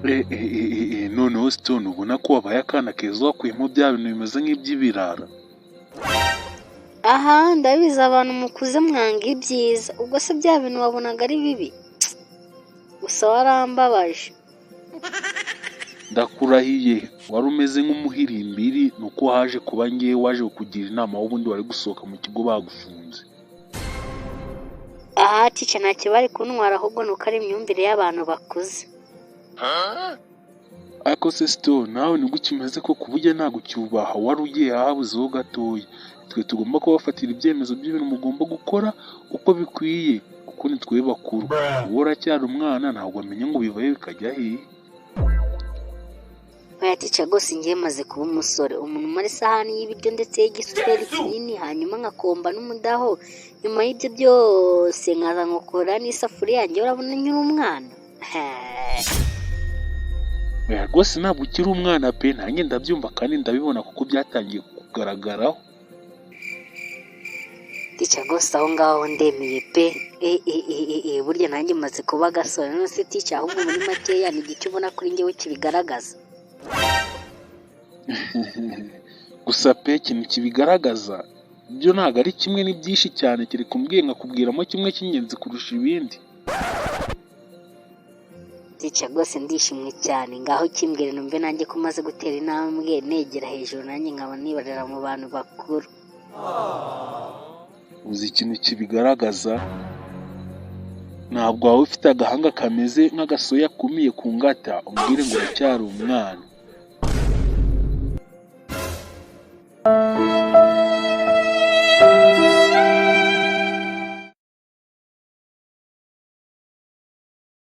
Noneho Stone, ubona ko wabaye akana keza, wakuyemo bya bintu bimeze nk'iby'ibirara. Aha ndabizi, abantu mukuze mwanga ibyiza. Ubwo se bya bintu wabonaga ari bibi? Gusa warambabaje. Ndakurahiye, wari umeze nk'umuhirimbiri, ni uko haje kuba ngewe waje kukugira inama, w'ubundi wari gusohoka mu kigo bagufunze. Aha teacher, ntacyo bari kuntwara, ahubwo ni uko ari imyumvire y'abantu bakuze. Ariko se Stone, nawe nibwo ukimeze ko ku buryo ntabwo ucyubaha? Wari ugiye ahabuzeho gatoya. Twe tugomba kubafatira ibyemezo by'ibintu mugomba gukora uko bikwiye, kuko ni twe bakuru. Wowe uracyari umwana, ntabwo wamenya ngo bivayo bikajya hehe. Oya teacher, rwose ngiye maze kuba umusore, umuntu umara isahani y'ibiryo ndetse y'igisuperi kinini, hanyuma nkakomba n'umudaho. Nyuma y'ibyo byose nkaza nkakora n'isafuriya yanjye. Urabona nkiri umwana? Oya rwose, ntabwo ukiri umwana pe, nanjye ndabyumva kandi ndabibona kuko byatangiye kugaragaraho. Teacher, rwose aho ngaho ndemeye pe. E e e e e, burya nanjye maze kuba agasore. None se teacher, ahubwo muri makeya ni igiki ubona kuri njyewe kibigaragaza? Gusa pe, ikintu kibigaragaza byo ntabwo ari kimwe, ni byinshi cyane, kereka umbwiye nkakubwiramo kimwe cy'ingenzi kurusha ibindi. Teacher, rwose ndishimye cyane. Ngaho kimbwire numve nanjye ko umaze gutera intambwe negera hejuru, nanjye nkaba nibarira mu bantu bakuru. Uzi ikintu kibigaragaza? Ntabwo waba ufite agahanga kameze nk'agasoya kumiye ku ngata umbwire ngo uracyari umwana.